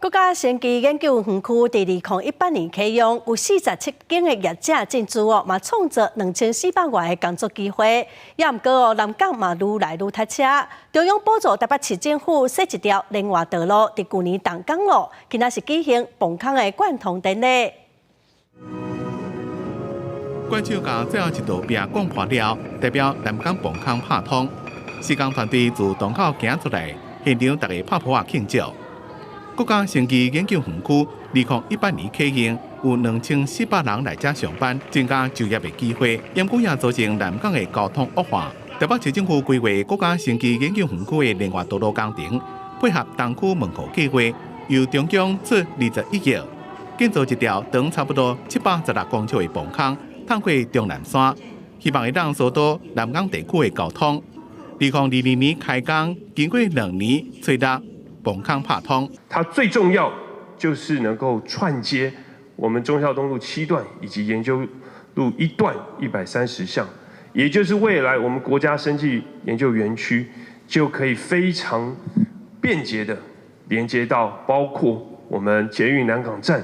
國家生技研究園區佇2018年啟用，有47間的業者進駐哦，嘛創造2400外个工作機會。也毋過哦，南港嘛愈來愈塞車。中央補助台北市政府設一條聯外道路，佇舊年動工咯，今仔是舉行磅空的貫通典禮。關手共最後一道壁攻破了，代表南港磅空拍通。施工團隊自洞口行出來，現場大家拍噗仔慶祝。國家生技研究園區2018年啟用，有2400人來遮上班，增加就業的機會。毋過也造成南港的交通惡化。台北市政府規劃國家生技研究園區的聯外道路工程，配合東區門戶計劃，由中央出21億，建造一條長差不多716公尺的磅空，通過終南山，希望會當疏導南港地區的交通。2022年開工，經過2年，吹得磅空拍通。它最重要就是能夠串接我們忠孝東路7段以及研究路1段130巷，也就是未來我們國家生技研究園區就可以非常便捷的連接到包括我們捷運南港站、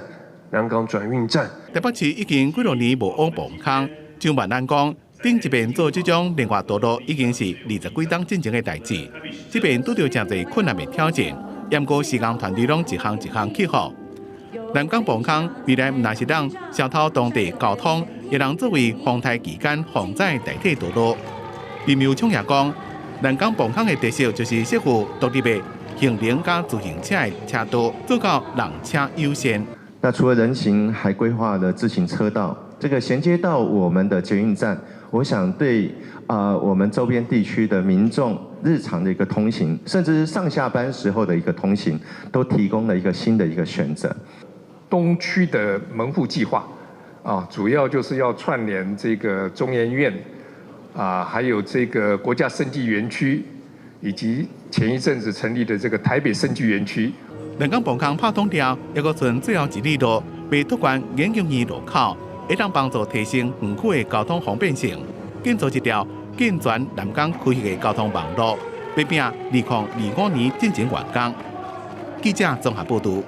南港轉運站。台北市已經幾多年無挖磅空，張萬安講，頂一遍做這種聯外道路已經是20幾冬進前的代誌，這遍拄著誠濟困難的挑戰，毋過施工團隊攏一項一項克服。南港磅空未來毋但是當疏導當地交通，會當作為風台期間防災代替道路。林右昌也講，南港磅空的特色就是設有獨立的行人佮自行車的車道，做到人車優先。那除了人行，還規劃了自行車道，這個銜接到我們的捷運站，我想對我們周邊地區的民眾日常的一個通行，甚至是上下班時候的一個通行，都提供了一個新的一個選擇。東區的門戶計劃啊，主要就是要串聯這個中研院啊，還有這個國家生技園區，以及前一陣子成立的這個台北生技園區。南港磅空拍通了，猶閣賰最後一里路，欲拓寬研究院路口，會當幫助提升園區的交通方便性，建造一條健全南港區域的交通網路，欲拚2025年進前完工。記者綜合報導。